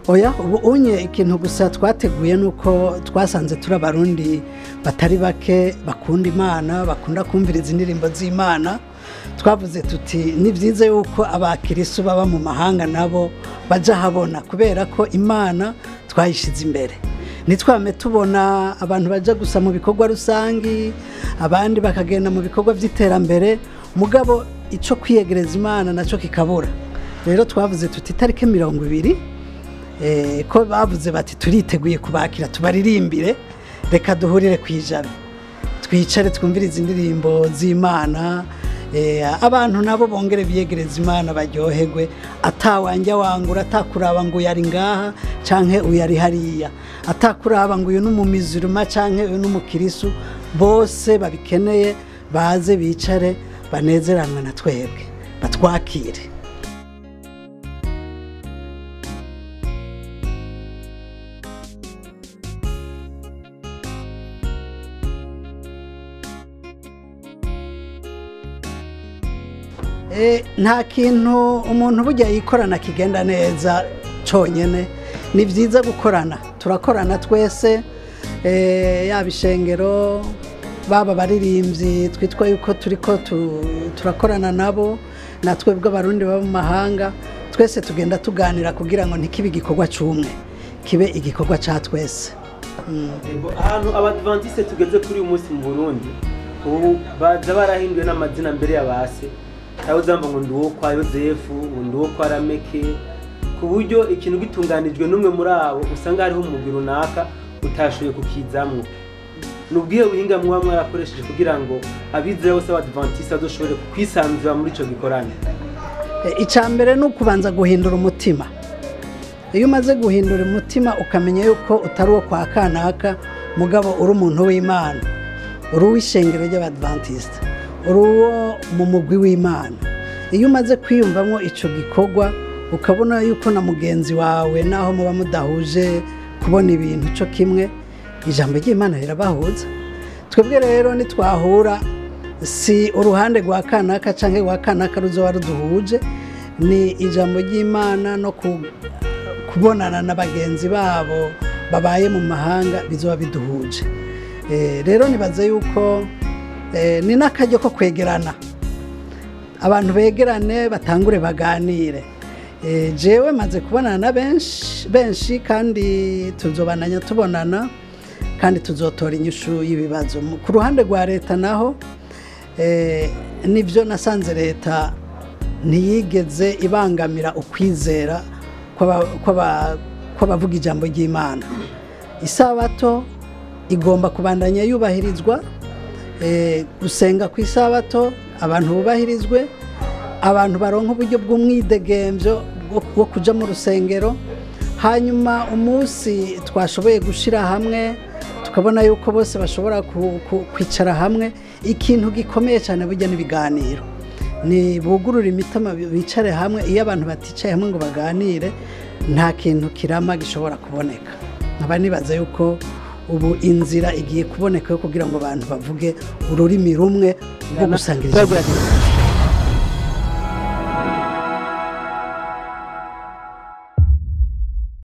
Oya, ubu unye ikintu gusa twateguye nuko twasanze turi Abarundi batari bake bakunda Imana, bakunda kumviriza indirimbo z'Imana. Twavuze tuti ni byiza yuko abakirisu baba mu mahanga nabo baja habona, kubera ko Imana twayishize imbere. Nitwame tubona abantu baja gusa mu bikorwa rusangi, abandi bakagenda mu bikorwa vy'iterambere, mugabo ico kwiyegereza Imana naco kikabura. Rero twavuze tuti itariki 20, ko bavuze bati turiteguye kubakira tubaririmbire, reka duhurire kwijabe twicare twumvirize indirimbo z'Imana, abantu nabo bongere biyegereza Imana baryoherwe, atawanja wangura, atakuraba ngo yari ngaha canke uyari hariya, atakuraba ngo uyu n'umumiziruma canke uyu n'umukirisu, bose babikeneye baze bicare banezeranwe na twebwe batwakire. Nta kintu umuntu burya yikorana kigenda neza conyene, ni vyiza gukorana, turakorana twese, yaba ishengero, baba baririmbyi twitwa yuko turiko turakorana nabo, na twebwe Abarundi baba mu mahanga twese tugenda tuganira kugira ngo ntikibe igikorwa c'umwe, kibe igikorwa ca twese. Ahantu Abadventiste tugeze kuri uyu munsi mu Burundi, ubu baza barahinduwe n'amazina mbere y'abase. Uzamba ngo ndi uwo kwa Yozefu, ngo ndi uwo kwa Rameke, ku buryo ikintu gitunganijwe n'umwe muri abo usanga hariho umugwi runaka utashoboye kukizamwo. Ni ubwihe buhinga muba mwarakoresheje kugira ngo abizera bose b'Abadventiste bazoshobore kwisanzura muri ico gikorane? Ica mbere ni ukubanza guhindura umutima. Iyo umaze guhindura umutima ukamenya yuko utari uwo kwa kanaka, mugabo uri umuntu w'Imana, uri uw'ishengero ry'Abadventiste, uri uwo mu mugwi w'Imana. Iyo umaze kwiyumvamwo ico gikorwa, ukabona yuko na mugenzi wawe naho muba mudahuje kubona ibintu co kimwe, ijambo ry'Imana rirabahuza. Twebwe rero nitwahura, si uruhande rwa kanaka canke rwa kanaka ruzoba ruduhuje, ni ijambo ry'Imana no kubonana na bagenzi babo babaye mu mahanga bizoba biduhuje. Rero nibaze yuko ni n'akaryo ko kwegerana, abantu begerane batangure baganire. Jewe maze kubonana na benshi kandi tuzobananya tubonana, kandi tuzotora inyishu y'ibibazo. Ku ruhande rwa leta naho, nivyo nasanze leta ntiyigeze ibangamira ukwizera kw'abavuga ijambo ry'Imana. Isabato igomba kubandanya yubahirizwa, gusenga kw'isabato abantu bubahirizwe, abantu baronka uburyo bw'umwidegemvyo bwo kuja mu rusengero. Hanyuma umunsi twashoboye gushira hamwe tukabona yuko bose bashobora kwicara hamwe, ikintu gikomeye cyane burya n'ibiganiro, ni bugurura imitima bicare hamwe. Iyo abantu baticaye hamwe ngo baganire, nta kintu kirama gishobora kuboneka. Nkaba nibaza yuko ubu inzira igiye kuboneka yo kugira ngo abantu bavuge ururimi rumwe rwo gusangira ijambo.